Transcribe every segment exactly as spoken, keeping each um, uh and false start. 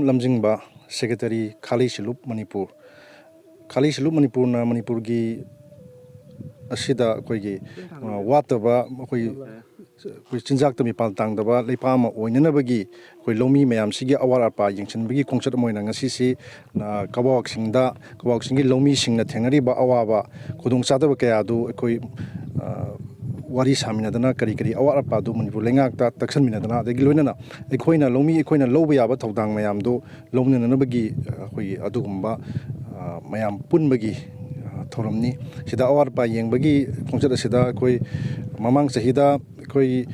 ꯂꯝꯖꯤꯡꯕ ꯁꯦꯀ꯭ꯔꯦꯇꯔꯤ, ꯈꯥꯂꯤ ꯁꯤꯂꯨꯞ ꯃꯅꯤꯄꯨꯔ꯫ ꯈꯥꯂꯤ ꯁꯤꯂꯨꯞ ꯃꯅꯤꯄꯨꯔꯅ ꯃꯅꯤꯄꯨꯔꯒꯤ ꯑꯁꯤꯗ ꯑꯩꯈꯣꯏꯒꯤ, ꯑ, ꯋꯥꯠꯇꯕ, ꯑꯩꯈꯣꯏ, ꯑꯩꯈꯣꯏ ꯆꯤꯟꯖꯥꯛꯇ ꯃꯤꯄꯥꯜ ꯇꯥꯡꯗꯕ ꯂꯩꯄꯥꯛ ꯑꯃ ꯑꯣꯏꯅꯅꯕꯒꯤ ꯑꯩꯈꯣꯏ ꯂꯧꯃꯤ ꯃꯌꯥꯝꯁꯤꯒꯤ ꯑꯋꯥꯠ ꯑꯄꯥ ꯌꯦꯡꯁꯤꯟꯕꯒꯤ ꯈꯣꯡꯆꯠ ꯑꯃ ꯑꯣꯏꯅ ꯉꯁꯤꯁꯤ, ꯑ, ꯀꯕꯥꯎꯁꯤꯡꯗ, ꯀꯕꯥꯎꯁꯤꯡꯒꯤ ꯂꯧꯃꯤꯁꯤꯡꯅ ꯊꯦꯡꯅꯔꯤꯕ ꯑꯋꯥꯕ, ꯈꯨꯗꯣꯡꯆꯥꯗꯕ ꯀꯌꯥ ꯑꯗꯨ ꯑꯩꯈꯣꯏ, ꯑ, ꯋꯥꯔꯤ ꯁꯥꯃꯤꯟꯅꯗꯅ, ꯀꯔꯤ ꯀꯔꯤ ꯑꯋꯥꯠ ꯑꯄꯥ ꯑꯗꯨ ꯃꯅꯤꯄꯨꯔ ꯂꯩꯉꯥꯛꯇ ꯇꯛꯁꯟꯃꯤꯟꯅꯗꯅ, ꯑꯗꯒꯤ ꯂꯣꯏꯅꯅ ꯑꯩꯈꯣꯏꯅ ꯂꯧꯃꯤ, ꯑꯩꯈꯣꯏꯅ ꯂꯧꯕ ꯌꯥꯕ ꯊꯧꯗꯥꯡ ꯃꯌꯥꯝꯗꯨ ꯂꯧꯃꯤꯟꯅꯅꯕꯒꯤ, ꯑ, ꯑꯩꯈꯣꯏꯒꯤ ꯑꯗꯨꯒꯨꯝꯕ, ꯑ, ꯃꯌꯥꯝ ꯄꯨꯟꯕꯒꯤ, ꯑ, ꯊꯧꯔꯝꯅꯤ꯫ ꯁꯤꯗ ꯑꯋꯥꯠ ꯑꯄꯥ ꯌꯦꯡꯕꯒꯤ ꯈꯣꯡꯆꯠ ꯑꯁꯤꯗ ꯑꯩꯈꯣꯏ ꯃꯃꯥꯡ ꯆꯍꯤꯗ ꯑꯩꯈꯣꯏ,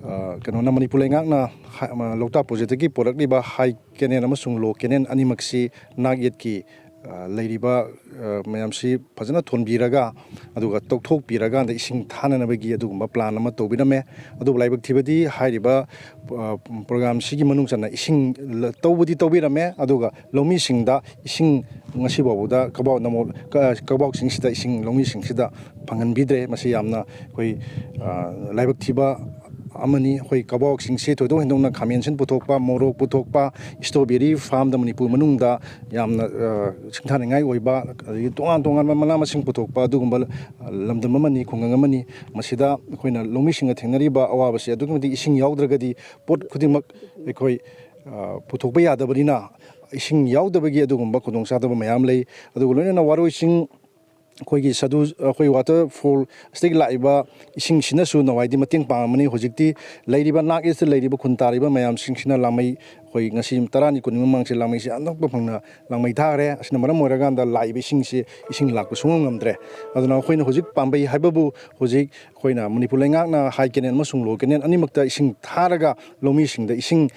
ꯑ, ꯀꯩꯅꯣꯅ, ꯃꯅꯤꯄꯨꯔ ꯂꯩꯉꯥꯛꯅ ꯍꯥ-, ꯑꯃ, ꯂꯣꯛꯇꯥꯛ ꯄ꯭ꯔꯣꯖꯦꯛꯇꯒꯤ ꯄꯨꯔꯛꯂꯤꯕ ꯍꯥꯏ ꯀꯦꯅꯦꯜ ꯑꯃꯁꯨꯡ ꯂꯣ ꯀꯦꯅꯦꯜ ꯑꯅꯤꯃꯛꯁꯤ ꯅꯥꯛ ꯌꯦꯠꯀꯤ, ꯑ, ꯂꯩꯔꯤꯕ, ꯑ, ꯃꯌꯥꯝꯁꯤ ꯐꯖꯅ ꯊꯣꯟꯕꯤꯔꯒ, ꯑꯗꯨꯒ ꯇꯧꯊꯣꯛꯄꯤꯔꯀꯥꯟꯗ ꯏꯁꯤꯡ ꯊꯥꯅꯅꯕꯒꯤ ꯑꯗꯨꯒꯨꯝꯕ ꯄ꯭ꯂꯥꯟ ꯑꯃ ꯇꯧꯕꯤꯔꯝꯃꯦ꯫ ꯑꯗꯨꯕꯨ ꯂꯥꯏꯕꯛ ꯊꯤꯕꯗꯤ ꯍꯥꯏꯔꯤꯕ, ꯑ, ꯄ꯭ꯔꯣꯒ꯭ꯔꯥꯝꯁꯤꯒꯤ ꯃꯅꯨꯡ ꯆꯟꯅ ꯏꯁꯤꯡ ꯂ-, ꯇꯧꯕꯗꯤ ꯇꯧꯕꯤꯔꯝꯃꯦ, ꯑꯗꯨꯒ ꯂꯧꯃꯤꯁꯤꯡꯗ ꯏꯁꯤꯡ ꯉꯁꯤ ꯐꯥꯎꯕꯗ ꯀꯕꯥꯎ ꯅꯃꯣ-, ꯀ-, ꯀꯕꯥꯎꯁꯤꯡꯁꯤꯗ ꯏꯁꯤꯡ ꯂꯧꯃꯤꯁꯤꯡꯁꯤꯗ ꯐꯪꯍꯟꯕꯤꯗ꯭ꯔꯦ꯫ ꯃꯁꯤ ꯌꯥꯝꯅ ꯑꯩꯈꯣꯏ, ꯑ, ꯂꯥꯏꯕꯛ ꯊꯤꯕ ꯑꯃꯅꯤ꯫ ꯑꯩꯈꯣꯏ ꯀꯕꯥꯎꯁꯤꯡꯁꯤ ꯊꯣꯏꯗꯣꯛ ꯍꯦꯟꯗꯣꯛꯅ ꯈꯥꯃꯦꯟ ꯑꯁꯤꯟ ꯄꯨꯊꯣꯛꯄ, ꯃꯣꯔꯣꯛ ꯄꯨꯊꯣꯛꯄ, ꯏꯁꯇ꯭ꯔꯣꯕꯦꯔꯤ ꯐꯥꯔꯝꯗ ꯃꯅꯤꯄꯨꯔ ꯃꯅꯨꯡꯗ ꯌꯥꯝꯅ, ꯑ, ꯁꯤꯡꯊꯥꯅꯤꯡꯉꯥꯏ ꯑꯣꯏꯕ, ꯑꯗꯒꯤ ꯇꯣꯉꯥꯟ ꯇꯣꯉꯥꯟꯕ ꯃꯅꯥ ꯃꯁꯤꯡ ꯄꯨꯊꯣꯛꯄ ꯑꯗꯨꯒꯨꯝꯕ, ꯑ, ꯂꯝꯗꯝ ꯑꯃꯅꯤ, ꯈꯨꯡꯒꯪ ꯑꯃꯅꯤ꯫ ꯃꯁꯤꯗ ꯑꯩꯈꯣꯏꯅ ꯂꯧꯃꯤꯁꯤꯡꯅ ꯊꯦꯡꯅꯔꯤꯕ ꯑꯋꯥꯕꯁꯤ ꯑꯗꯨꯛꯀꯤ ꯃꯇꯤꯛ, ꯏꯁꯤꯡ ꯌꯥꯎꯗ꯭ꯔꯒꯗꯤ ꯄꯣꯠ ꯈꯨꯗꯤꯡꯃꯛ ꯑꯩꯈꯣꯏ, ꯑ, ꯄꯨꯊꯣꯛꯄ ꯌꯥꯗꯕꯅꯤꯅ, ꯏꯁꯤꯡ ꯌꯥꯎꯗꯕꯒꯤ ꯑꯗꯨꯒꯨꯝꯕ ꯈꯨꯗꯣꯡꯆꯥꯗꯕ ꯃꯌꯥꯝ ꯂꯩ꯫ ꯑꯗꯨꯒ ꯂꯣꯏꯅꯅ ꯋꯥꯔꯣꯏꯁꯤꯡ, ꯑꯩꯈꯣꯏꯒꯤ ꯁꯗꯨ-, ꯑꯩꯈꯣꯏ ꯋꯥꯇꯔ ꯐꯣꯜ ꯑꯁꯤꯗꯒꯤ ꯂꯥꯛꯏꯕ ꯏꯁꯤꯡꯁꯤꯅꯁꯨ ꯅꯋꯥꯏꯗꯤ ꯃꯇꯦꯡ ꯄꯥꯡꯉꯝꯕꯅꯤ꯫ ꯍꯧꯖꯤꯛꯇꯤ ꯂꯩꯔꯤꯕ ꯅꯥꯛ ꯏꯁꯇ ꯂꯩꯔꯤꯕ ꯈꯨꯟ ꯇꯥꯔꯤꯕ ꯃꯌꯥꯝꯁꯤꯡꯁꯤꯅ ꯂꯥꯡꯃꯩ, ꯑꯩꯈꯣꯏ ꯉꯁꯤ ꯇꯔꯥꯅꯤ ꯀꯨꯟꯅꯤ ꯃꯃꯥꯡꯁꯦ ꯂꯥꯡꯃꯩꯁꯦ ꯑꯅꯛꯄ ꯐꯪꯅ ꯂꯥꯡꯃꯩ ꯊꯥꯈ꯭ꯔꯦ꯫ ꯑꯁꯤꯅ ꯃꯔꯝ ꯑꯣꯏꯔꯀꯥꯟꯗ ꯂꯥꯛꯏꯕ ꯏꯁꯤꯡꯁꯤ, ꯏꯁꯤꯡ ꯂꯥꯛꯄ ꯁꯨꯡꯉꯝ ꯉꯝꯗ꯭ꯔꯦ꯫ ꯑꯗꯨꯅ ꯑꯩꯈꯣꯏꯅ ꯍꯧꯖꯤꯛ ꯄꯥꯝꯕꯩ ꯍꯥꯏꯕꯕꯨ, ꯍꯧꯖꯤꯛ ꯑꯩꯈꯣꯏꯅ ꯃꯅꯤꯄꯨꯔ ꯂꯩꯉꯥꯛꯅ ꯍꯥꯏ ꯀꯦꯅꯦꯜ ꯑꯃꯁꯨꯡ ꯂꯣ ꯀꯦꯅꯦꯜ ꯑꯅꯤꯃꯛꯇ ꯏꯁꯤꯡ ꯊꯥꯔꯒ ꯂꯧꯃꯤꯁꯤꯡꯗ ꯏꯁꯤꯡ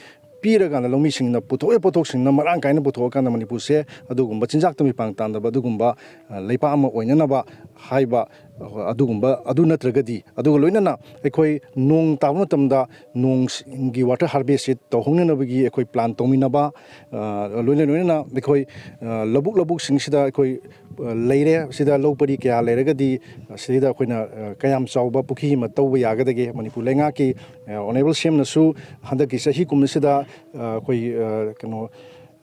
ꯄꯤꯔꯀꯥꯟꯗ ꯂꯧꯃꯤꯁꯤꯡꯅ ꯄꯨꯊꯣꯛꯏ ꯄꯣꯠꯊꯣꯛꯁꯤꯡꯅ ꯃꯔꯥꯡ ꯀꯥꯏꯅ ꯄꯨꯊꯣꯛꯑꯀꯥꯟꯗ ꯃꯅꯤꯄꯨꯔꯁꯦ ꯑꯗꯨꯒꯨꯝꯕ ꯆꯤꯟꯖꯥꯛꯇ ꯃꯤꯄꯥꯟ ꯇꯥꯡꯗꯕ ꯑꯗꯨꯒꯨꯝꯕ, ꯑ, ꯂꯩꯄꯥꯛ ꯑꯃ ꯑꯣꯏꯅꯅꯕ ꯍꯥꯏꯕ ꯑꯗꯨꯒꯨꯝꯕ, ꯑꯗꯨ ꯅꯠꯇ꯭ꯔꯒꯗꯤ, ꯑꯗꯨꯒ ꯂꯣꯏꯅꯅ ꯑꯩꯈꯣꯏ ꯅꯣꯡ ꯇꯥꯕ ꯃꯇꯝꯗ ꯅꯣꯡꯒꯤ water harvest ꯁꯤ ꯇꯧꯍꯧꯅꯅꯕꯒꯤ ꯑꯩꯈꯣꯏ plan ꯇꯧꯃꯤꯟꯅꯕ, ꯑ, ꯂꯣꯏꯅ ꯂꯣꯏꯅꯅ ꯑꯩꯈꯣꯏ, ꯑ, ꯂꯧꯕꯨꯛ ꯂꯧꯕꯨꯛꯁꯤꯡꯁꯤꯗ ꯑꯩꯈꯣꯏ, ꯑ, ꯂꯩꯔꯦ꯫ ꯁꯤꯗ ꯂꯧ ꯄꯔꯤ ꯀꯌꯥ ꯂꯩꯔꯒꯗꯤ, ꯑ, ꯁꯤꯗ ꯑꯩꯈꯣꯏꯅ, ꯑ, ꯀꯌꯥꯝ ꯆꯥꯎꯕ ꯄꯨꯈ꯭ꯔꯤ ꯑꯃ ꯇꯧꯕ ꯌꯥꯒꯗꯒꯦ? ꯃꯅꯤꯄꯨꯔ ꯂꯩꯉꯥꯛꯀꯤ, ꯑ, honourable C M ꯅꯁꯨ ꯍꯟꯗꯛꯀꯤ ꯆꯍꯤ ꯀꯨꯝꯕꯁꯤꯗ, ꯑ, ꯑꯩꯈꯣꯏ, ꯑ, ꯀꯩꯅꯣ,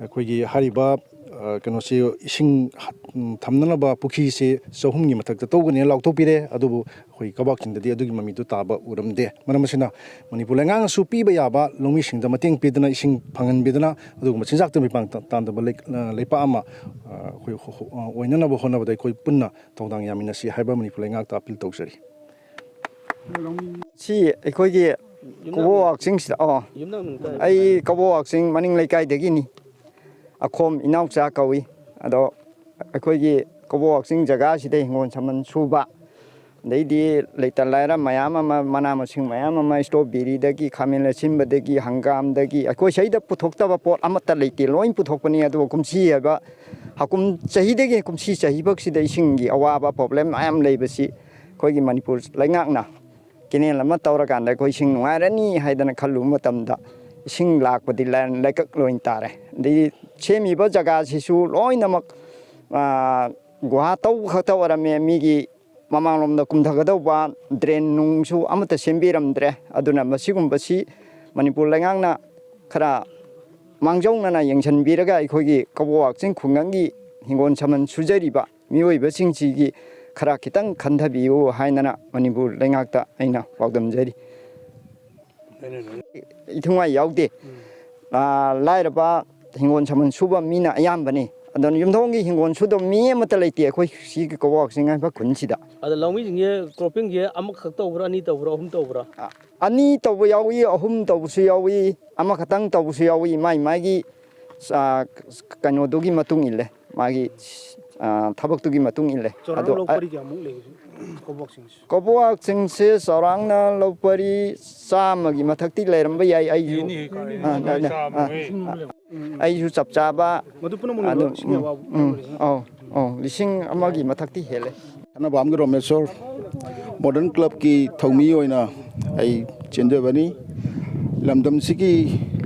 ꯑꯩꯈꯣꯏꯒꯤ ꯍꯥꯏꯔꯤꯕ, ꯑ, ꯀꯩꯅꯣꯁꯤ, ꯏꯁꯤꯡ ꯍꯥ-, ꯎꯝ, ꯊꯝꯅꯅꯕ ꯄꯨꯈ꯭ꯔꯤꯁꯤ ꯆꯍꯨꯝꯒꯤ ꯃꯊꯛꯇ ꯇꯧꯒꯅꯤ ꯂꯥꯎꯊꯣꯛꯄꯤꯔꯦ, ꯑꯗꯨꯕꯨ ꯑꯩꯈꯣꯏ ꯀꯛꯋꯥꯛ ꯆꯤꯡꯗꯗꯤ ꯑꯗꯨꯒꯤ ꯃꯃꯤꯗꯨ ꯇꯥꯕ ꯎꯔꯝꯗꯦ꯫ ꯃꯔꯝ ꯑꯁꯤꯅ, ꯃꯅꯤꯄꯨꯔ ꯂꯩꯉꯥꯛꯅꯁꯨ ꯄꯤꯕ ꯌꯥꯕ ꯂꯧꯃꯤꯁꯤꯡꯗ ꯃꯇꯦꯡ ꯄꯤꯗꯨꯅ, ꯏꯁꯤꯡ ꯐꯪꯍꯟꯕꯤꯗꯨꯅ, ꯑꯗꯨꯒꯨꯝꯕ ꯆꯤꯟꯖꯥꯛꯇ ꯃꯤꯄꯥꯡ ꯇ-, ꯇꯥꯡꯗꯕ ꯂꯩ-, ꯑ, ꯂꯩꯄꯥꯛ ꯑꯃ, ꯑ, ꯑꯩꯈꯣꯏ ꯍꯣ-, ꯍꯣ-, ꯑ, ꯑꯣꯏꯅꯅꯕ ꯍꯣꯠꯅꯕꯗ ꯑꯩꯈꯣꯏ ꯄꯨꯟꯅ ꯊꯧꯗꯥꯡ ꯌꯥꯃꯤꯟꯅꯁꯤ ꯍꯥꯏꯕ ꯃꯅꯤꯄꯨꯔ ꯂꯩꯉꯥꯛꯇ appeal ꯇꯧꯖꯔꯤ꯫ ꯁꯤ ꯑꯩꯈꯣꯏꯒꯤ ꯀꯣꯕꯣ ꯋꯥꯛꯆꯤꯡꯁꯤꯗ, ꯑꯣ, ꯌꯨꯝꯅꯥꯛ ꯅꯨꯡꯗꯥꯏ ꯑꯩ ꯀꯣꯕꯣ ꯋꯥꯛꯆꯤꯡ ꯃꯅꯤꯡ ꯂꯩꯀꯥꯏꯗꯒꯤꯅꯤ꯫ ꯑꯈꯣꯝ ꯏꯅꯥꯎꯆꯥ ꯀꯧꯏ꯫ ꯑꯗꯣ ꯑꯩꯈꯣꯏꯒꯤ ꯀꯣꯕꯣ ꯋꯥꯛꯆꯤꯡ ꯖꯒꯥꯁꯤꯗ ꯍꯤꯡꯒꯣꯜ ꯁꯝꯕꯜ ꯁꯨꯕ, ꯑꯗꯩꯗꯤ ꯂꯩꯇ ꯂꯥꯏꯔ ꯃꯌꯥꯝ ꯑꯃ, ꯃꯅꯥ ꯃꯁꯤꯡ ꯃꯌꯥꯝ ꯑꯃ, strawberryꯗꯒꯤ, ꯈꯥꯃꯦꯟ ꯑꯁꯤꯟꯕꯗꯒꯤ, ꯍꯪꯒꯥꯝꯗꯒꯤ, ꯑꯩꯈꯣꯏ ꯁꯤꯗ ꯄꯨꯊꯣꯛꯇꯕ ꯄꯣꯠ ꯑꯃꯠꯇ ꯂꯩꯇꯦ, ꯂꯣꯏ ꯄꯨꯊꯣꯛꯄꯅꯤ꯫ ꯑꯗꯨꯒ ꯀꯨꯝꯁꯤ ꯍꯥꯏꯕ ꯍꯥꯀꯨꯝ ꯆꯍꯤꯗꯒꯤ ꯀꯨꯝꯁꯤ ꯆꯍꯤꯐꯧꯁꯤꯗ ꯏꯁꯤꯡꯒꯤ ꯑꯋꯥꯕ problem ꯃꯌꯥꯝ ꯂꯩꯕꯁꯤ ꯑꯩꯈꯣꯏꯒꯤ ꯃꯅꯤꯄꯨꯔ ꯂꯩꯉꯥꯛꯅ canal ꯑꯃ ꯇꯧꯔꯀꯥꯟꯗ ꯑꯩꯈꯣꯏ ꯏꯁꯤꯡ ꯅꯨꯡꯉꯥꯏꯔꯅꯤ ꯍꯥꯏꯗꯅ ꯈꯜꯂꯨꯕ ꯃꯇꯝꯗ ꯏꯁꯤꯡ ꯂꯥꯛꯄꯗꯤ ꯂꯥꯏ-, ꯂꯩꯀꯛ ꯂꯣꯏ ꯇꯥꯔꯦ꯫ ꯑꯗꯩ ꯁꯦꯝꯃꯤꯕ ꯖꯒꯥꯁꯤꯁꯨ ꯂꯣꯏꯅꯃꯛ, ꯑꯥ, ꯒꯨꯍꯥ ꯇꯧꯕ ꯈꯛꯇ ꯑꯣꯏꯔꯝꯃꯦ꯫ ꯃꯤꯒꯤ ꯃꯃꯥꯡꯂꯣꯝꯗ ꯀꯨꯝꯊꯒꯗꯧꯕ drain ꯅꯨꯡꯁꯨ ꯑꯃꯠꯇ ꯁꯦꯝꯕꯤꯔꯝꯗ꯭ꯔꯦ꯫ ꯑꯗꯨꯅ ꯃꯁꯤꯒꯨꯝꯕꯁꯤ ꯃꯅꯤꯄꯨꯔ ꯂꯩꯉꯥꯛꯅ ꯈꯔ ꯃꯥꯡꯖꯧꯅꯅ ꯌꯦꯡꯁꯤꯟꯕꯤꯔꯒ ꯑꯩꯈꯣꯏꯒꯤ ꯀꯣꯕꯣ ꯋꯥꯛꯆꯤꯡ ꯈꯨꯡꯒꯪꯒꯤ ꯍꯤꯡꯒꯣꯜ ꯁꯝꯕꯜ ꯁꯨꯖꯔꯤꯕ ꯃꯤꯑꯣꯏꯕꯁꯤꯡꯁꯤꯒꯤ ꯈꯔ ꯈꯤꯇꯪ ꯈꯟꯊꯕꯤꯌꯨ ꯍꯥꯏꯗꯅ ꯃꯅꯤꯄꯨꯔ ꯂꯩꯉꯥꯛꯇ ꯑꯩꯅ ꯄꯥꯎꯗꯝꯖꯔꯤ꯫ ꯏꯊꯨꯡꯉꯥꯏ ꯌꯥꯎꯗꯦ꯫ ꯎꯝ꯫ ꯑꯥ, ꯂꯥꯏꯔꯕ ꯍꯤꯡꯒꯣꯜ ꯁꯝꯕꯜ ꯁꯨꯕ ꯃꯤꯅ ꯑꯌꯥꯝꯕꯅꯤ꯫ ꯑꯗꯨꯅ ꯌꯨꯝꯊꯣꯡꯒꯤ ꯍꯤꯡꯒꯣꯜ ꯁꯨꯗꯕ ꯃꯤ ꯑꯃꯠꯇ ꯂꯩꯇꯦ ꯑꯩꯈꯣꯏ ꯁꯤꯒꯤ ꯀꯣꯕꯣ ꯋꯥꯛꯆꯤꯡ ꯍꯥꯏꯕ ꯈꯨꯟꯁꯤꯗ꯫ ꯑꯗ ꯂꯧꯃꯤꯁꯤꯡꯁꯦ croppingꯁꯦ ꯑꯃꯈꯛ ꯇꯧꯕ꯭ꯔꯥ, ꯑꯅꯤ ꯇꯧꯕ꯭ꯔꯥ, ꯑꯍꯨꯝ ꯇꯧꯕ꯭ꯔꯥ? ꯑ-, ꯑꯅꯤ ꯇꯧꯕ ꯌꯥꯎꯏ, ꯑꯍꯨꯝ ꯇꯧꯕꯁꯨ ꯌꯥꯎꯏ, ꯑꯃꯈꯛꯇꯪ ꯇꯧꯕꯁꯨ ꯌꯥꯎꯏ꯫ ꯃꯥꯏ ꯃꯥꯒꯤ, ꯑ, ꯀꯩꯅꯣꯗꯨꯒꯤ ꯃꯇꯨꯡ ꯏꯜꯂꯦ, ꯃꯥꯒꯤ, ꯑ, ꯊꯕꯛꯇꯨꯒꯤ ꯃꯇꯨꯡ ꯏꯜꯂꯦ꯫ ꯆꯥꯎꯔꯥꯛꯅ ꯑꯗꯣ, ꯂꯧ ꯑ, ꯄꯔꯤ ꯀꯌꯥꯃꯨꯛ ꯂꯩꯒꯦ ꯀꯣꯕꯣ ꯋꯥꯛꯆꯤꯡꯁꯦ? ꯀꯣꯕꯣ ꯋꯥꯛꯆꯤꯡꯁꯦ ꯆꯥꯎꯔꯥꯛꯅ ꯂꯧ ꯄꯔꯤ ꯆꯥꯝꯃꯒꯤ ꯃꯊꯛꯇꯤ ꯂꯩꯔꯝꯕ ꯌꯥꯏ꯫ ꯑꯩꯁꯨ, ꯍꯦꯟꯅꯤ, ꯍꯦꯟꯅꯤ꯫ ꯑ, ꯑ, ꯑ, ꯑ, ꯎꯝ꯫ ꯑꯩꯁꯨ ꯆꯞ ꯆꯥꯕ ꯃꯗꯨ ꯄꯨꯝꯅꯃꯛꯅ ꯑꯗꯨꯝ, ꯏꯁꯤꯡꯒꯤ ꯎꯝ, ꯑꯋꯥꯕ ꯎꯝ, ꯂꯩꯔꯤꯁꯤꯅ? ꯑꯧ, ꯑꯧ, ꯂꯤꯁꯤꯡ ꯑꯃꯒꯤ ꯃꯊꯛꯇꯤ ꯍꯦꯜꯂꯦ꯫ ꯅꯕꯥꯝꯒꯤ ꯔꯣꯃꯦꯁꯣꯔ ꯃꯣꯗꯔꯟ ꯀ꯭ꯂꯕꯀꯤ ꯊꯧꯃꯤ ꯑꯣꯏꯅ ꯑꯩ ꯆꯦꯟꯖꯕꯅꯤ꯫ ꯂꯝꯗꯝꯁꯤꯒꯤ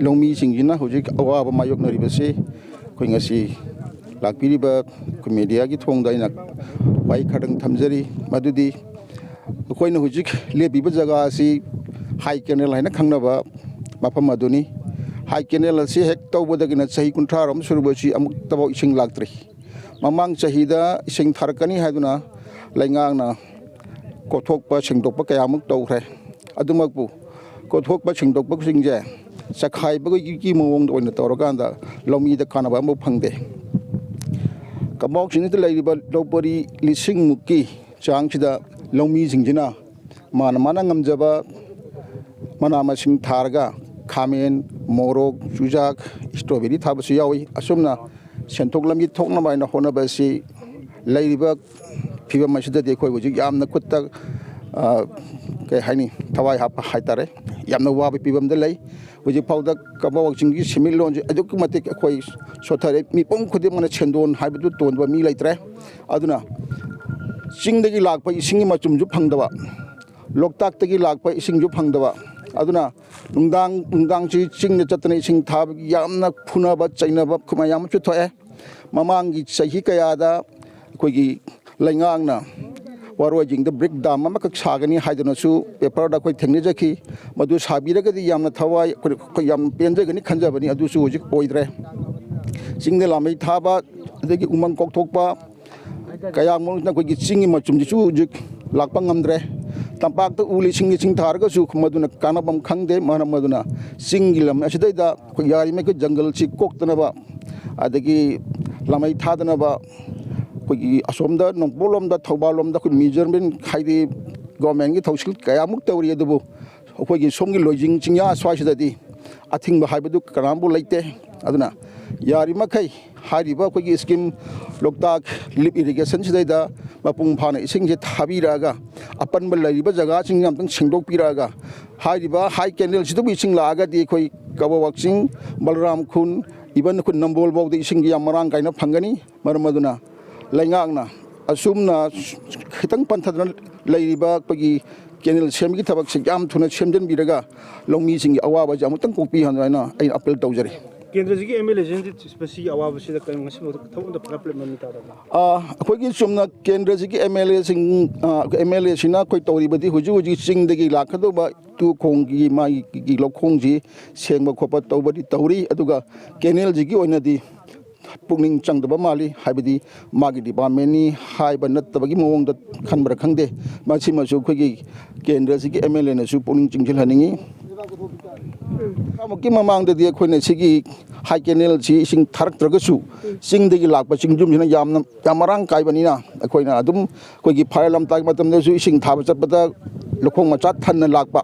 ꯂꯧꯃꯤꯁꯤꯡꯁꯤꯅ ꯍꯧꯖꯤꯛ ꯑꯋꯥꯕ ꯃꯥꯌꯣꯛꯅꯔꯤꯕꯁꯤ ꯑꯩꯈꯣꯏ ꯉꯁꯤ ꯂꯥꯛꯄꯤꯔꯤꯕ ꯑꯩꯈꯣꯏ ꯃꯦꯗꯤꯌꯥꯒꯤ ꯊꯣꯡꯗ ꯑꯩꯅ ꯋꯥꯍꯩ ꯈꯔꯗꯪ ꯊꯝꯖꯔꯤ꯫ ꯃꯗꯨꯗꯤ ꯑꯩꯈꯣꯏꯅ ꯍꯧꯖꯤꯛ ꯂꯦꯞꯄꯤꯕ ꯖꯒꯥ ꯑꯁꯤ ꯍꯥꯏ ꯀꯦꯅꯦꯜ ꯍꯥꯏꯅ ꯈꯪꯅꯕ ꯃꯐꯝ ꯑꯗꯨꯅꯤ꯫ ꯍꯥꯏ ꯀꯦꯅꯦꯜ ꯑꯁꯤ ꯍꯦꯛ ꯇꯧꯕꯗꯒꯤꯅ ꯆꯍꯤ ꯀꯨꯟꯊ꯭ꯔꯥ ꯔꯣꯝ ꯁꯨꯔꯕꯁꯤ ꯑꯃꯨꯛꯇꯐꯥꯎ ꯏꯁꯤꯡ ꯂꯥꯛꯇ꯭ꯔꯤ꯫ ꯃꯃꯥꯡ ꯆꯍꯤꯗ ꯏꯁꯤꯡ ꯊꯥꯔꯛꯀꯅꯤ ꯍꯥꯏꯗꯨꯅ ꯂꯩꯉꯥꯛꯅ ꯀꯣꯊꯣꯛꯄ ꯁꯦꯡꯗꯣꯛꯄ ꯀꯌꯥꯃꯨꯛ ꯇꯧꯈ꯭ꯔꯦ꯫ ꯑꯗꯨꯃꯛꯄꯨ ꯀꯣꯊꯣꯛꯄ ꯁꯦꯡꯗꯣꯛꯄꯁꯤꯡꯁꯦ ꯆꯈꯥꯏꯕꯒꯤ ꯃꯑꯣꯡꯗ ꯑꯣꯏꯅ ꯇꯧꯔꯀꯥꯟꯗ ꯂꯧꯃꯤꯗ ꯀꯥꯟꯅꯕ ꯑꯃꯐꯥꯎ ꯐꯪꯗꯦ꯫ ꯀꯕꯣꯛ ꯆꯤꯡꯗ ꯂꯩꯔꯤꯕ ꯂꯧ ꯄꯔꯤ ꯂꯤꯁꯤꯡ ꯃꯨꯛꯀꯤ ꯆꯥꯡꯁꯤꯗ ꯂꯧꯃꯤꯁꯤꯡꯁꯤꯅ ꯃꯥꯅ ꯃꯥꯅ ꯉꯝꯖꯕ ꯃꯅꯥ ꯃꯁꯤꯡ ꯊꯥꯔꯒ ꯈꯥꯃꯦꯟ, ꯃꯣꯔꯣꯛ, ꯆꯨꯖꯥꯛ, ꯏꯁꯇ꯭ꯔꯣꯕꯦꯔꯤ ꯊꯥꯕꯁꯨ ꯌꯥꯎꯏ꯫ ꯑꯁꯨꯝꯅ ꯁꯦꯟꯊꯣꯛ ꯂꯝꯕꯤ ꯊꯣꯛꯅꯕ ꯍꯥꯏꯅ ꯍꯣꯠꯅꯕ ꯑꯁꯤ ꯂꯩꯔꯤꯕ ꯐꯤꯕꯝ ꯑꯁꯤꯗꯗꯤ ꯑꯩꯈꯣꯏ ꯍꯧꯖꯤꯛ ꯌꯥꯝꯅ ꯈꯨꯠꯇ, ꯑ, ꯀꯩ ꯍꯥꯏꯅꯤ, ꯊꯋꯥꯏ ꯍꯥꯞꯄ ꯍꯥꯏꯇꯥꯔꯦ, ꯌꯥꯝꯅ ꯋꯥꯕ ꯐꯤꯕꯝꯗ ꯂꯩ꯫ ꯍꯧꯖꯤꯛ ꯐꯥꯎꯗ ꯀꯕꯣꯛ ꯆꯤꯡꯒꯤ ꯁꯦꯟꯃꯤꯠꯂꯣꯟꯁꯦ ꯑꯗꯨꯛꯀꯤ ꯃꯇꯤꯛ ꯑꯩꯈꯣꯏ ꯁꯣꯠꯊꯔꯦ꯫ ꯃꯤꯄꯨꯝ ꯈꯨꯗꯤꯡꯃꯛꯅ ꯁꯦꯟꯗꯣꯟ ꯍꯥꯏꯕꯗꯨ ꯇꯣꯟꯕ ꯃꯤ ꯂꯩꯇ꯭ꯔꯦ꯫ ꯑꯗꯨꯅ ꯆꯤꯡꯗꯒꯤ ꯂꯥꯛꯄ ꯏꯁꯤꯡꯒꯤ ꯃꯆꯨꯝꯁꯨ ꯐꯪꯗꯕ, ꯂꯣꯛꯇꯥꯛꯇꯒꯤ ꯂꯥꯛꯄ ꯏꯁꯤꯡꯁꯨ ꯐꯪꯗꯕ꯫ ꯑꯗꯨꯅ ꯅꯨꯡꯗꯥꯡ, ꯅꯨꯡꯗꯥꯡꯁꯤ ꯆꯤꯡꯗ ꯆꯠꯇꯅ ꯏꯁꯤꯡ ꯊꯥꯕꯒꯤ ꯌꯥꯝꯅ ꯐꯨꯅꯕ ꯆꯩꯅꯕ ꯃꯌꯥꯝ ꯑꯃꯁꯨ ꯊꯣꯛꯑꯦ꯫ ꯃꯃꯥꯡꯒꯤ ꯆꯍꯤ ꯀꯌꯥꯗ ꯑꯩꯈꯣꯏꯒꯤ ꯂꯩꯉꯥꯛꯅ ꯋꯥꯔꯣꯏꯖꯤꯡꯗ ꯕ꯭ꯔꯤꯛ ꯗꯥꯝ ꯑꯃꯈꯛ ꯁꯥꯒꯅꯤ ꯍꯥꯏꯗꯨꯅꯁꯨ ꯄꯦꯄꯔꯗ ꯑꯩꯈꯣꯏ ꯊꯦꯡꯅꯖꯈꯤ꯫ ꯃꯗꯨ ꯁꯥꯕꯤꯔꯒꯗꯤ ꯌꯥꯝꯅ ꯊꯋꯥꯏ ꯑꯩꯈꯣꯏ, ꯑꯩꯈꯣꯏ ꯌꯥꯝ ꯄꯦꯟꯖꯒꯅꯤ ꯈꯟꯖꯕꯅꯤ꯫ ꯑꯗꯨꯁꯨ ꯍꯧꯖꯤꯛ ꯑꯣꯏꯗ꯭ꯔꯦ꯫ ꯆꯤꯡꯗ ꯂꯥꯃꯩ ꯊꯥꯕ, ꯑꯗꯒꯤ ꯎꯃꯪ ꯀꯣꯛꯊꯣꯛꯄ, ꯀꯌꯥ ꯃꯔꯨꯝꯁꯤꯅ ꯑꯩꯈꯣꯏꯒꯤ ꯆꯤꯡꯒꯤ ꯃꯆꯨꯝꯁꯤꯁꯨ ꯍꯧꯖꯤꯛ ꯂꯥꯛꯄ ꯉꯝꯗ꯭ꯔꯦ꯫ ꯇꯝꯄꯥꯛꯇ ꯎ ꯂꯤꯁꯤꯡ ꯂꯤꯁꯤꯡ ꯊꯥꯔꯒꯁꯨ ꯃꯗꯨꯅ ꯀꯥꯟꯅꯕ ꯑꯃ ꯈꯪꯗꯦ꯫ ꯃꯔꯝ ꯑꯗꯨꯅ ꯆꯤꯡꯒꯤ ꯂꯝ ꯑꯁꯤꯗꯩꯗ ꯑꯩꯈꯣꯏ ꯌꯥꯔꯤꯃꯈꯩ ꯖꯪꯒꯜꯁꯤ ꯀꯣꯛꯇꯅꯕ, ꯑꯗꯒꯤ ꯂꯥꯃꯩ ꯊꯥꯗꯅꯕ, ꯑꯩꯈꯣꯏꯒꯤ ꯑꯁꯣꯝꯗ ꯅꯣꯡꯄꯣꯛꯂꯣꯝꯗ, ꯊꯧꯕꯥꯜꯂꯣꯝꯗ ꯑꯩꯈꯣꯏ ꯃꯤꯖꯣꯔꯥꯝ ꯍꯥꯏꯗꯤ ꯒꯣꯔꯃꯦꯟꯒꯤ ꯊꯧꯁꯤꯜ ꯀꯌꯥꯃꯨꯛ ꯇꯧꯔꯤ, ꯑꯗꯨꯕꯨ ꯑꯩꯈꯣꯏꯒꯤ ꯁꯣꯝꯒꯤ ꯂꯣꯏꯖꯤꯡ ꯆꯤꯡꯌꯥ ꯁ꯭ꯋꯥꯏꯁꯤꯗꯗꯤ ꯑꯊꯤꯡꯕ ꯍꯥꯏꯕꯗꯨ ꯀꯅꯥꯝꯕꯨ ꯂꯩꯇꯦ꯫ ꯑꯗꯨꯅ ꯌꯥꯔꯤꯃꯈꯩ ꯍꯥꯏꯔꯤꯕ ꯑꯩꯈꯣꯏꯒꯤ ꯁ꯭ꯀꯤꯝ ꯂꯣꯛꯇꯥꯛ ꯂꯤꯞ ꯏꯔꯤꯒꯦꯁꯟꯁꯤꯗꯩꯗ ꯃꯄꯨꯡ ꯐꯥꯅ ꯏꯁꯤꯡꯁꯦ ꯊꯥꯕꯤꯔꯛꯑꯒ, ꯑꯄꯟꯕ ꯂꯩꯔꯤꯕ ꯖꯒꯥꯁꯤꯡꯁꯦ ꯑꯝꯇꯪ ꯁꯦꯡꯗꯣꯛꯄꯤꯔꯛꯑꯒ, ꯍꯥꯏꯔꯤꯕ ꯍꯥꯏ ꯀꯦꯅꯦꯜꯁꯤꯗꯕꯨ ꯏꯁꯤꯡ ꯂꯥꯛꯑꯒꯗꯤ ꯑꯩꯈꯣꯏ ꯀꯕꯣ ꯋꯥꯛꯆꯤꯡ, ꯕꯂꯔꯥꯝ ꯈꯨꯟ, ꯏꯚꯟ ꯑꯩꯈꯣꯏ ꯅꯝꯕꯣꯜ ꯐꯥꯎꯗ ꯏꯁꯤꯡꯒꯤ ꯌꯥꯝ ꯃꯔꯥꯡ ꯀꯥꯏꯅ ꯐꯪꯒꯅꯤ꯫ ꯃꯔꯝ ꯑꯗꯨꯅ ꯂꯩꯉꯥꯛꯅ ꯑꯁꯨꯝꯅ ꯈꯤꯇꯪ ꯄꯟꯊꯗꯅ ꯂꯩꯔꯤꯕ ꯑꯩꯈꯣꯏꯒꯤ ꯀꯦꯅꯦꯜ ꯁꯦꯝꯕꯒꯤ ꯊꯕꯛꯁꯦ ꯌꯥꯝ ꯊꯨꯅ ꯁꯦꯝꯖꯤꯟꯕꯤꯔꯒ ꯂꯧꯃꯤꯁꯤꯡꯒꯤ ꯑꯋꯥꯕꯁꯦ ꯑꯃꯨꯛꯇꯪ ꯀꯣꯛꯄꯤꯍꯟꯅꯕ ꯍꯥꯏꯅ ꯑꯩꯅ ꯑꯄꯤꯜ ꯇꯧꯖꯔꯤ꯫ ꯀꯦꯟꯗ꯭ꯔꯁꯤꯒꯤ ꯑꯦꯝ ꯑꯦꯜ ꯑꯦꯁꯤꯡꯗꯤ ꯃꯁꯤꯒꯤ ꯑꯋꯥꯕꯁꯤꯗ ꯀꯔꯤ ꯉꯁꯤ ꯐꯥꯎꯗ ꯊꯕꯛ ꯑꯝꯇ ꯐꯒꯠꯄ ꯃꯃꯤ ꯇꯥꯗꯕ꯭ꯔꯥ? ꯑꯥ, ꯑꯩꯈꯣꯏꯒꯤ ꯆꯨꯝꯅ ꯀꯦꯟꯗ꯭ꯔꯁꯤꯒꯤ ꯑꯦꯝ ꯑꯦꯜ ꯑꯦꯁꯤꯡ, ꯑꯥ, ꯑꯦꯝ ꯑꯦꯜ ꯑꯦꯁꯤꯅ ꯑꯩꯈꯣꯏ ꯇꯧꯔꯤꯕꯗꯤ ꯍꯧꯖꯤꯛ ꯍꯧꯖꯤꯛ ꯆꯤꯡꯗꯒꯤ ꯂꯥꯛꯀꯗꯧꯕ ꯏꯇꯨ ꯈꯣꯡꯒꯤ ꯃꯥꯒꯤ ꯂꯧꯈꯣꯡꯁꯤ ꯁꯦꯡꯕ ꯈꯣꯠꯄ ꯇꯧꯕꯗꯤ ꯇꯧꯔꯤ, ꯑꯗꯨꯒ ꯀꯦꯅꯦꯜꯁꯤꯒꯤ ꯑꯣꯏꯅꯗꯤ ꯄꯨꯛꯅꯤꯡ ꯆꯪꯗꯕ ꯃꯥꯜꯂꯤ꯫ ꯍꯥꯏꯕꯗꯤ ꯃꯥꯒꯤ ꯗꯤꯄꯥꯔꯠꯃꯦꯟꯅꯤ ꯍꯥꯏꯕ ꯅꯠꯇꯕꯒꯤ ꯃꯑꯣꯡꯗ ꯈꯟꯕ꯭ꯔꯥ ꯈꯪꯗꯦ, ꯃꯁꯤꯃꯁꯨ ꯑꯩꯈꯣꯏꯒꯤ ꯀꯦꯟꯗ꯭ꯔꯁꯤꯒꯤ ꯑꯦꯝ ꯑꯦꯜ ꯑꯦꯅꯁꯨ ꯄꯨꯛꯅꯤꯡ ꯆꯤꯡꯁꯤꯜꯍꯟꯅꯤꯡꯉꯤ꯫ ꯑꯃꯨꯛꯀꯤ ꯃꯃꯥꯡꯗꯗꯤ ꯑꯩꯈꯣꯏꯅ ꯁꯤꯒꯤ ꯍꯥꯏ ꯀꯦꯅꯦꯜꯁꯤ ꯏꯁꯤꯡ ꯊꯥꯔꯛꯇ꯭ꯔꯒꯁꯨ, ꯆꯤꯡꯗꯒꯤ ꯂꯥꯛꯄ ꯆꯤꯡꯖꯨꯝꯁꯤꯅ ꯌꯥꯝꯅ, ꯌꯥꯝ ꯃꯔꯥꯡ ꯀꯥꯏꯕꯅꯤꯅ, ꯑꯩꯈꯣꯏꯅ ꯑꯗꯨꯝ ꯑꯩꯈꯣꯏꯒꯤ ꯐꯥꯏꯔꯦꯜ ꯂꯝꯇꯥꯒꯤ ꯃꯇꯝꯗꯁꯨ ꯏꯁꯤꯡ ꯊꯥꯕ ꯆꯠꯄꯗ ꯂꯧꯈꯣꯡ ꯃꯆꯥ ꯊꯟꯅ ꯂꯥꯛꯄ꯫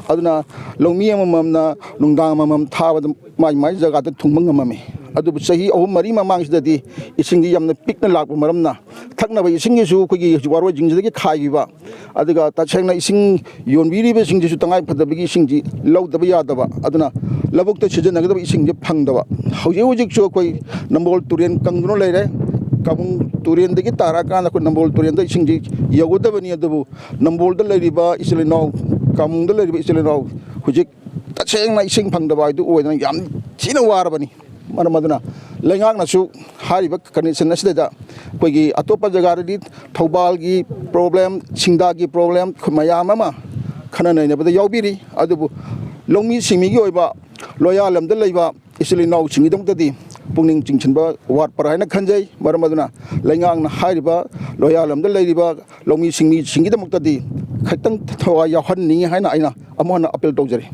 ꯑꯗꯨꯅ ꯂꯧꯃꯤ ꯑꯃꯃꯝꯅ ꯅꯨꯡꯗꯥꯡ ꯑꯃꯃꯝ ꯊꯥꯕꯗ ꯃꯥꯏ ꯃꯥꯏ ꯖꯒꯥꯗ ꯊꯨꯡꯕ ꯉꯝꯃꯝꯃꯤ꯫ ꯑꯗꯨꯕꯨ ꯆꯍꯤ ꯑꯍꯨꯝ ꯃꯔꯤ ꯃꯃꯥꯡꯁꯤꯗꯗꯤ ꯏꯁꯤꯡꯁꯤ ꯌꯥꯝꯅ ꯄꯤꯛꯅ ꯂꯥꯛꯄ ꯃꯔꯝꯅ, ꯊꯛꯅꯕ ꯏꯁꯤꯡꯒꯤꯁꯨ ꯑꯩꯈꯣꯏꯒꯤ ꯍꯧꯖꯤꯛ ꯋꯥꯔꯣꯏꯁꯤꯡꯁꯤꯗꯒꯤ ꯈꯥꯏꯈꯤꯕ, ꯑꯗꯨꯒ ꯇꯁꯦꯡꯅ ꯏꯁꯤꯡ ꯌꯣꯟꯕꯤꯔꯤꯕꯁꯤꯡꯁꯤꯁꯨ ꯇꯉꯥꯏ ꯐꯗꯕꯒꯤ ꯏꯁꯤꯡꯁꯤ ꯂꯧꯗꯕ ꯌꯥꯗꯕ, ꯑꯗꯨꯅ ꯂꯧꯕꯨꯛꯇ ꯁꯤꯖꯤꯟꯅꯒꯗꯕ ꯏꯁꯤꯡꯁꯦ ꯐꯪꯗꯕ꯫ ꯍꯧꯖꯤꯛ ꯍꯧꯖꯤꯛꯁꯨ ꯑꯩꯈꯣꯏ ꯅꯝꯕꯣꯜ ꯇꯨꯔꯦꯜ ꯀꯪꯗꯨꯅ ꯂꯩꯔꯦ꯫ ꯀꯥꯃꯨꯡ ꯇꯨꯔꯦꯜꯗꯒꯤ ꯇꯥꯔꯛꯑꯀꯥꯟꯗ ꯑꯩꯈꯣꯏ ꯅꯝꯕꯣꯜ ꯇꯨꯔꯦꯜꯗ ꯏꯁꯤꯡꯁꯤ ꯌꯧꯒꯗꯕꯅꯤ, ꯑꯗꯨꯕꯨ ꯅꯝꯕꯣꯜꯗ ꯂꯩꯔꯤꯕ ꯏꯆꯤꯜ ꯏꯅꯥꯎ, ꯀꯥꯃꯨꯡꯗ ꯂꯩꯔꯤꯕ ꯏꯆꯤꯜ ꯏꯅꯥꯎ ꯍꯧꯖꯤꯛ ꯇꯁꯦꯡꯅ ꯏꯁꯤꯡ ꯐꯪꯗꯕ ꯍꯥꯏꯗꯨ ꯑꯣꯏꯗꯅ ꯌꯥꯝ ꯊꯤꯅ ꯋꯥꯔꯕꯅꯤ꯫ ꯃꯔꯝ ꯑꯗꯨꯅ ꯂꯩꯉꯥꯛꯅꯁꯨ ꯍꯥꯏꯔꯤꯕ ꯀꯟꯗꯤꯁꯟ ꯑꯁꯤꯗ ꯑꯩꯈꯣꯏꯒꯤ ꯑꯇꯣꯞꯄ ꯖꯒꯥꯗꯗꯤ ꯊꯧꯕꯥꯜꯒꯤ ꯄ꯭ꯔꯣꯕ꯭ꯂꯦꯝ, ꯁꯤꯡꯗꯥꯒꯤ ꯄ꯭ꯔꯣꯕ꯭ꯂꯦꯝ ꯃꯌꯥꯝ ꯑꯃ ꯈꯟꯅ ꯅꯩꯅꯕꯗ ꯌꯥꯎꯕꯤꯔꯤ꯫ ꯑꯗꯨꯕꯨ ꯂꯧꯃꯤ ꯁꯤꯟꯃꯤꯒꯤ ꯑꯣꯏꯕ ꯂꯣꯌꯥꯂꯝꯗ ꯂꯩꯕ ꯏꯆꯤꯜ ꯏꯅꯥꯎꯁꯤꯡꯒꯤꯗꯃꯛꯇꯗꯤ ꯄꯨꯛꯅꯤꯡ ꯆꯤꯡꯁꯤꯟꯕ ꯋꯥꯠꯄ꯭ꯔꯥ ꯍꯥꯏꯅ ꯈꯟꯖꯩ꯫ ꯃꯔꯝ ꯑꯗꯨꯅ ꯂꯩꯉꯥꯛꯅ ꯍꯥꯏꯔꯤꯕ ꯂꯣꯌꯥꯂꯝꯗ ꯂꯩꯔꯤꯕ ꯂꯧꯃꯤ ꯁꯤꯟꯃꯤꯁꯤꯡꯒꯤꯗꯃꯛꯇꯗꯤ ꯈꯤꯇꯪ ꯊꯋꯥꯏ ꯌꯥꯎꯍꯟꯅꯤꯡꯉꯤ ꯍꯥꯏꯅ ꯑꯩꯅ ꯑꯃꯨꯛ ꯍꯟꯅ ꯑꯄꯤꯜ ꯇꯧꯖꯔꯤ꯫